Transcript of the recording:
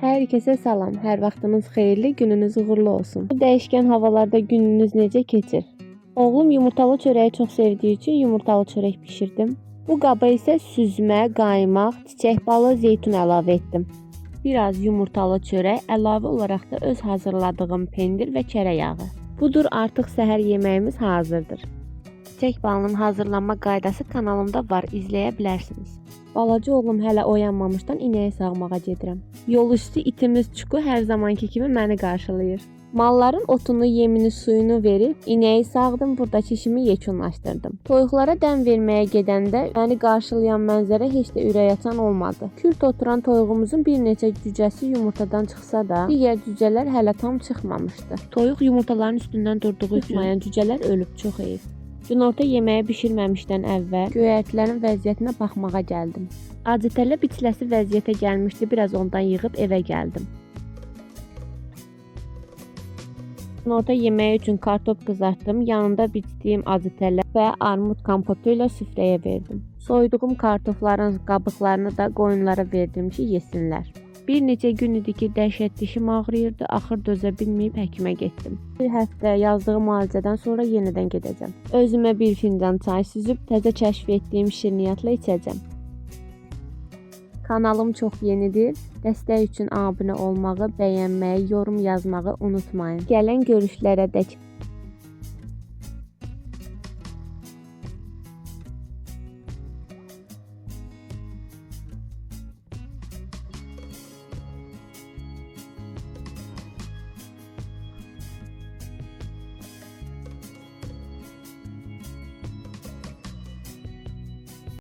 Hər kəsə salam, hər vaxtınız xeyirli, gününüz uğurlu olsun. Bu dəyişkən havalarda gününüz necə keçir? Oğlum yumurtalı çörəyi çox sevdiyi üçün yumurtalı çörək bişirdim. Bu qaba isə süzmə, qaymaq, çiçək balı, zeytun əlavə etdim. Biraz yumurtalı çörək, əlavə olaraq da öz hazırladığım pendir və kərə yağı. Budur, artıq səhər yeməyimiz hazırdır. Çiçək balının hazırlanma qaydası kanalımda var, izləyə bilərsiniz. Balaca oğlum hələ oyanmamışdan inəyi sağmağa gedirəm. Yol üstü itimiz Çuku hər zamanki kimi məni qarşılayır. Malların otunu, yemini, suyunu verib inəyi sağdım, buradakı işimi yekunlaşdırdım. Toyuqlara dəm verməyə gedəndə məni qarşılayan mənzərə heç də ürəkaçan olmadı. Kürt oturan toyuğumuzun bir neçə cücəsi yumurtadan çıxsa da, digər cücələr hələ tam çıxmamışdı. Toyuq yumurtaların üstündən durduğu üçün çıxmayan cücələr ölüb, çox heyf. Günorta yeməyi bişirməmişdən əvvəl göyərtilərin vəziyyətinə baxmağa gəldim. Acitələ biçiləsi vəziyyətə gəlmişdi, biraz ondan yığıb evə gəldim. Günorta yeməyi üçün kartof qızartdım, yanında biçdiyim acitələ və armud kompotu ilə süfrəyə verdim. Soyduğum kartofların qabıqlarını da qoyunlara verdim ki, yesinlər. Bir neçə gün idi ki, dəhşət dişim ağrıyırdı, axır dözə bilməyib həkimə getdim. Bir həftə yazdığı müalicədən sonra yenidən gedəcəm. Özümə bir fincan çay süzüb təzə kəşf etdiyim şirniyyatla içəcəm. Kanalım çox yenidir. Dəstək üçün abunə olmağı, bəyənməyi, yorum yazmağı unutmayın. Gələn görüşlərə dək.